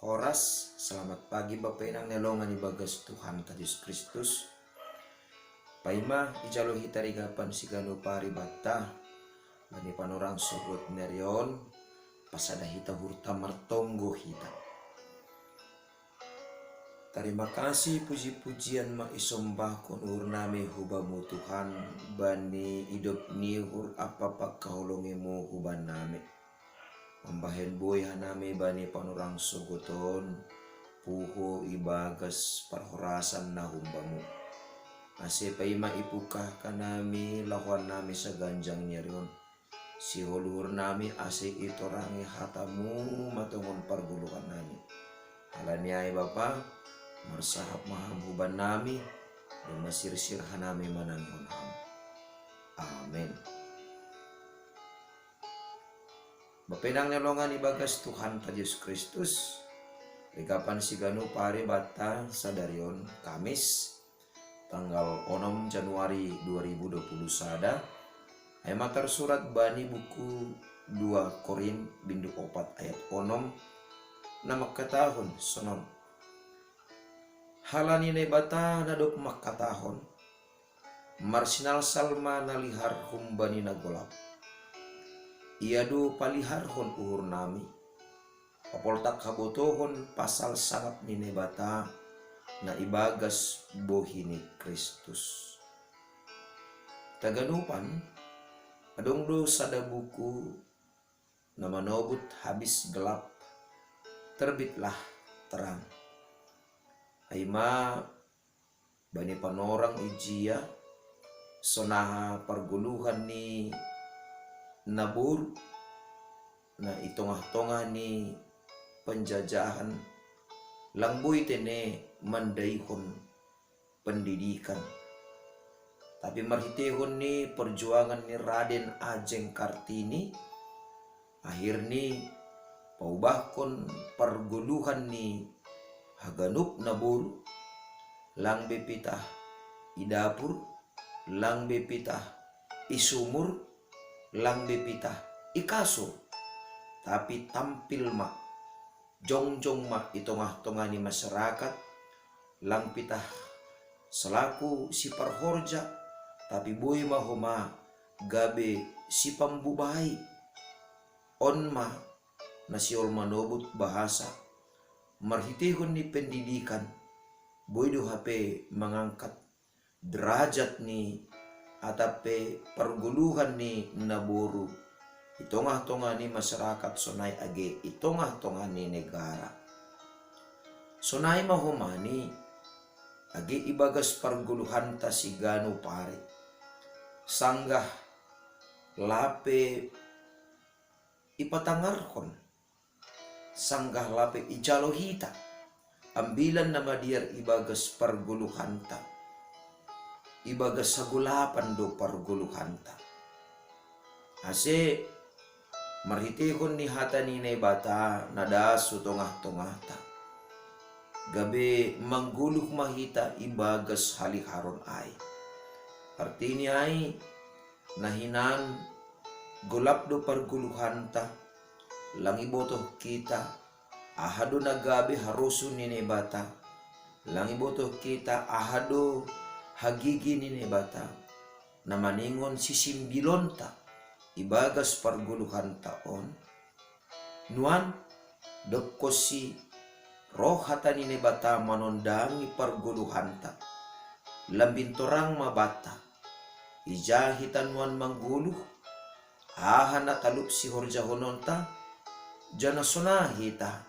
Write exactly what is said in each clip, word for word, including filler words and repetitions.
Horas, selamat pagi Bapa inang ni longan ibagas Tuhanta Jesus Kristus. Paima ijalo hita rigapan siganup ari banta, bani panorang sogot ni ari on, pasada hita uhurta martonggo hita. Tarima kasih puji-pujian ma isombahkon uhurnami hu Bamu Tuhan, bani idop ni uhur ampa pangkaholongiMu hu bannami. Mambahen boi hanami bani panorang sogot on, puho ibagas parhorasan na humbamu. Ase paima ipungkah hanami lahoannami saganjang ni ari on, sihol uhurnami ase itorangi hatamu ma tongon pargoluhannami. Halani ai Bapa, marsahap ma Ham hubannami, domma sirsir hanami manangihon Ham. Amen. Bapa inang ni longan ibagas Tuhanta Jesus Kristus, rigapan siganup ari banta sadari on Kamis, tanggal onom Januari dua ribu dua puluh sada, ai ma tarsurat bani buku dua Korint bindu opat ayat onom, na mangkatahon sonon: Halani Naibata na dob mangkatahon, marsinalsal ma na lihar humbani na golap. Ia do paliharhon uhurnami, papoltak habotohon pasal sangap ni Naibata na ibagas bohi ni Kristus. Taganupan, adong do sada buku na manobut habis gelap, terbitlah terang. Ai ma bani panorang ijia, sonaha pargoluhan ni naboru na i tongah-tongah ni penjajahan, lang boi tene mandaihon pendidikan. Tapi marhiteihon ni perjuangan ni Raden Ajeng Kartini, akhirni paubahkon pargoluhan ni haganup naboru, lang be pitah i dapur, lang be pitah i sumur, lang be pitah i kasur, tapi tampil ma, jongjong ma i tongah-tongah ni masyarakat, lang pitah selaku siparhorja, tapi boi ma homa gabe sipambubai. On ma na sihol manobut bahasa, marhiteihon ni pendidikan, boi do hape mangangkat derajat ni atap pe pargoluhan ni naboru i tongah-tongah ni masyarakat sonai age i tongah-tongah ni negara. Sonai ma homani age ibagas pargoluhanta siganup ari, sanggah lape ipatangarhon, sanggah lape ijalo hita ambilan na madear ibagas pargoluhanta, ibagas hagolapan do pargoluhanta. Ase marhiteihon ni hata ni Naibata na das hu tongah-tongahta, gabe manggoluh ma hita ibagas haliharon ai. Artini ai, na hinan golap do pargoluhanta, lang ibotoh hita aha do na gabe harosuh ni Naibata, lang ibotoh hita aha do hagigi ni Naibata na maningon sisimbilonta ibagas pargoluhanta on. Nuan, dob konsi roh hata ni Naibata manondangi pargoluhanta, lambin torang ma banta ija hita nuan manggoluh, aha na talup sihorjahononta, janah sonai hita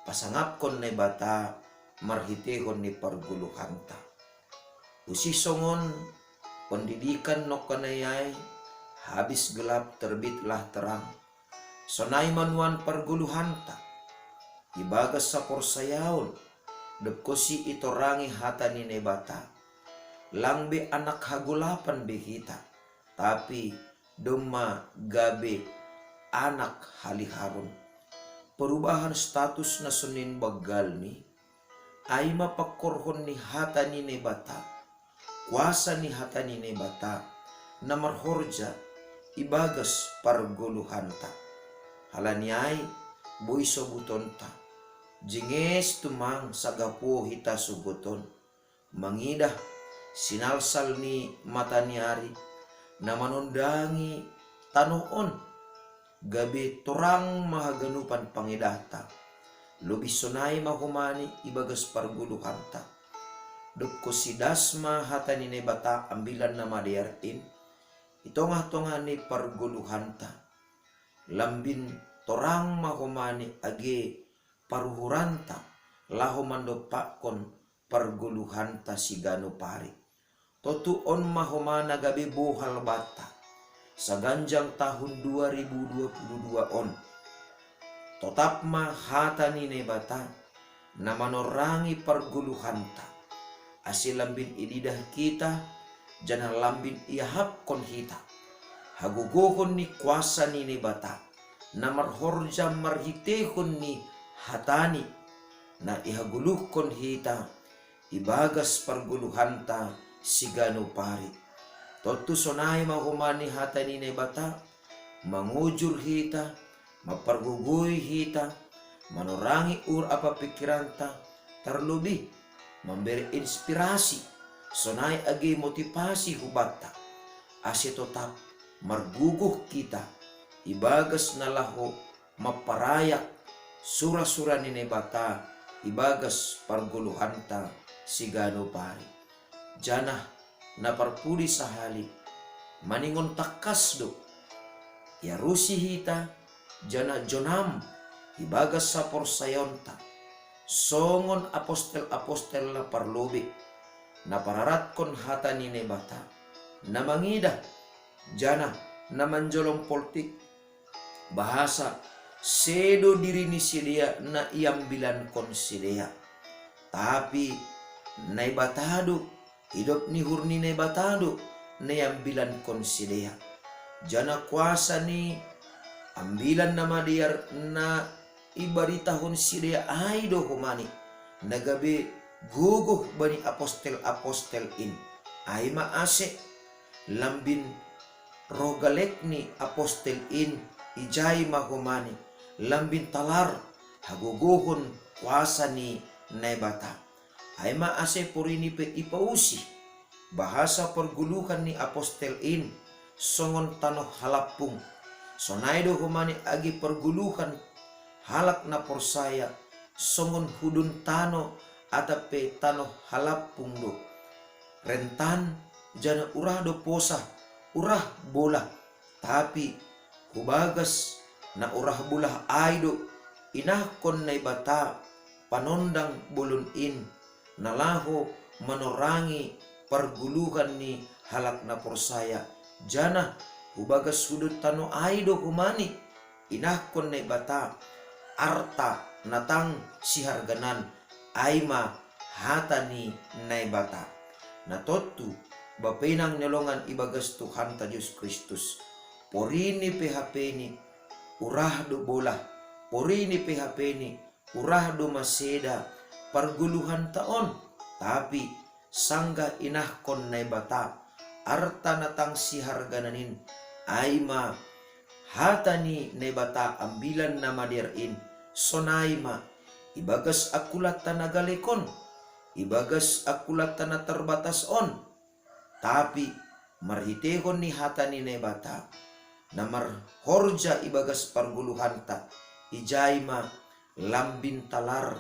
pasangapkon Naibata marhiteihon ni pargoluhanta. Usih songon pendidikan nongkanai ai, habis gelap terbitlah terang, sonai ma nuan pargoluhanta ibagas haporsayaon, dob konsi itorangi hata ni Naibata, lang be anak hagolapan be hita, tapi domma gabe anak haliharon. Perubahan status na sonin banggalni, ai ma pangkorhon ni hata ni Naibata, kuasa ni hata ni Naibata na marhorja ibagas pargoluhanta. Halani ai boi sobutonta, Jenges tumang sagapuo hita sogoton, mangidah sinalsal ni mataniari na manondangi tanoh on, gabe torang ma haganupan pangidahta. Lobih sonai ma homani ibagas pargoluhanta. Dob kosidas ma hata ni Naibata Ambilan Namadear in i tongah-tongah ni pargoluhanta. Lambin torang ma homani age paruhuranta laho mandompakkon pargoluhanta siganup ari. Tontu on ma homa na gabe bohal banta saganjang tahun dua ribu dua puluh dua on. Totap ma hata ni Naibata na manorangi pargoluhanta, ase lambin ididah hita, janah lambin iahapkon hita hagogohon ni kuasa ni Naibata, na marhorja marhitehon ni hataNi, na ihagoluhkon hita ibagas pargoluhanta siganup ari. Tontu sonai ma homa ni hata ni Naibata, mangujur hita, mampargogoi hita, manorangi uhur ampa pingkiranta, tarlobih mambere inspirasi, sonai age motivasi hubanta, ase totap margogoh hita ibagas na laho mamparayak sura-sura ni Naibata ibagas pargoluhanta siganup ari. Janah na parpudi sahali, maningon tangkas do, iarusi hita janah jonam ibagas haporsayaonta, songon apostel-apostel na parlobei, na pararatkon hata ni Naibata, na mangidah, janah na manjolom poltik, bahasa sedo diri ni sidea na iambilankon sidea. Tapi Naibata do, idop ni uhur ni Naibata do na iambilankon sidea. Janah kuasa ni Ambilan Namadear na ibaritahon sidea ai do homani, na gabe gogoh bani apostel-apostel in. Ai ma ase lambin roh galek ni apostel in ijai ma homani, lambin talar hagogohon kuasa ni Naibata. Ai ma ase porini pe ipausih, bahasa pargoluhan ni apostel in songon tanoh halampung. Sonai do homani age pargoluhan halak na porsaya, songon hudon tanoh atap pe tanoh halampung do. Rentan, janah urah do posah, urah bolah. Tapi hubagas na urah bolah ai do inahkon Naibata panondang bolon in, na laho manorangi pargoluhan ni halak na porsaya, janah hubagas hudon tanoh ai do homani inahkon Naibata arta na tang siharganan, ai ma hata ni Naibata. Na tontu, bapeinang ni longan ibagas Tuhanta Jesus Kristus, porini pe hapeni urah do bolah, porini pe hapeni urah do maseda pargoluhanta on, tapi sanggah inahkon Naibata arta na tang siharganan in, ai ma hata ni Naibata Ambilan Namadear in, sonai ma ibagas angkulanta na galek on, ibagas angkulanta na tarbatas on, tapi marhiteihon ni hata ni Naibata na marhorja ibagas pargoluhanta, ijai ma lambin talar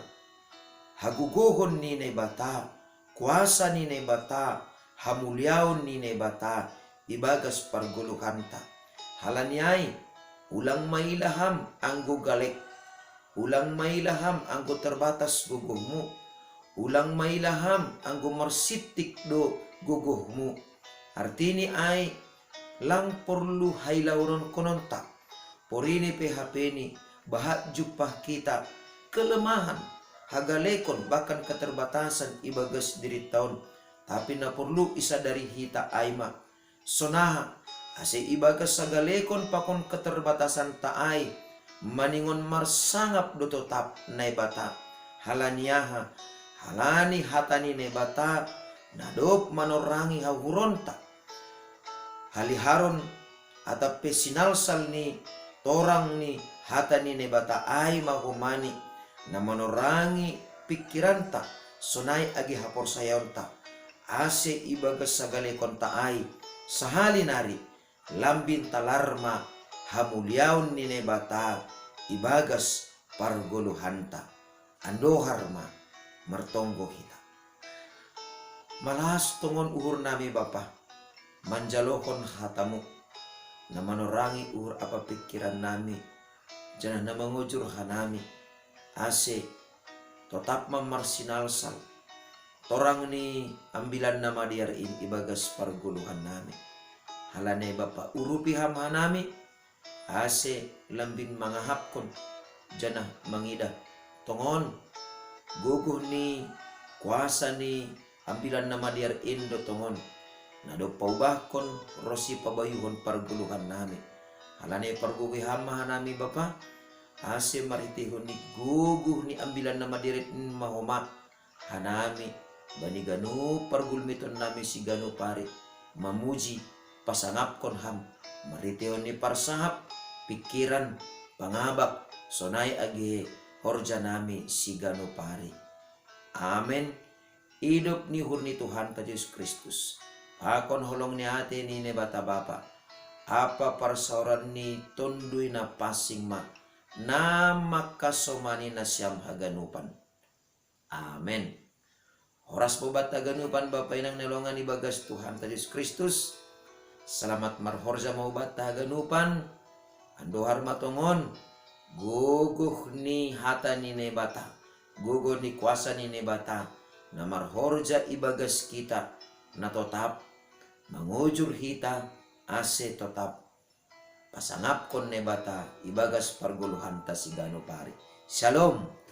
hagogohon ni Naibata, kuasa ni Naibata, hamuliaon ni Naibata ibagas pargoluhanta. Halani ai, ulang maila ham anggo galek, ulang maila ham anggo tarbatas gogohmu, ulang maila ham anggo marsintik do gogohmu. Artini ai, lang porlu hailaononkononta, porini pe hapeni bahat jumpah hita kelemahan, hagalekon bahkan keterbatasan ibagas dirinta on, tapi na porlu isadari hita ai ma, sonaha ase ibagas hagalekon pakon keterbatasanta ai maningon marsangap do totap Naibata. Halani aha? Halani hata ni Naibata na dob manorangi hauhuronta. Haliharon atap pe sinalsal ni torang ni hata ni Naibata ai ma homani, na manorangi pikkiranta sonai agi haporsayaonta, ase ibagas sagalekonta ai, sahali nari lambin talarma hamuliaon ni Naibata ibagas pargoluhanta. Andoharma martonggo hita. Malas tongon uhur nami Bapa, manjalohon hatamu, na manorangi uhur apa pikkirannami, janah na mangujur hanami, ase totap ma marsinalsal torang ni Ambilan Namadear in ibagas pargoluhannami. Halani Bapa, urupi Ham hanami, ase lambin mangahapkon janah mangidah tongon gogoh ni kuasa ni Ambilan Namadear in do tongon, na dob paubahkon ronsi pabayuhon pargoluhannami. Halani pargogohi Ham ma hanami Bapa, ase marhiteihon ni gogoh ni Ambilan Namadear in ma homa hanami bani ganup pargulmitonnami siganup ari mamuji, pasangapkon Ham marhiteihon ni parsahap, pikiran, pangabak, sonai age horjanami siganup ari. Amen. Idop ni uhur ni Tuhanta Jesus Kristus, pakon holong ni atei ni Naibata Bapa, ampa parsaoran ni Tonduy Napansing ma, na mangkasomani nasiam haganupan. Amen. Horas ma hubanta haganupan Bapa inang na hinaholongan ibagas Tuhanta Jesus Kristus. Selamat marhorja ma hubanta haganupan. Andohar ma tongon gogoh ni hata ni Naibata, gogoh ni kuasa ni Naibata, na marhorja ibagas kita, na totap mangujur hita, ase totap pasangapkon Naibata ibagas pargoluhanta siganup ari. Shalom.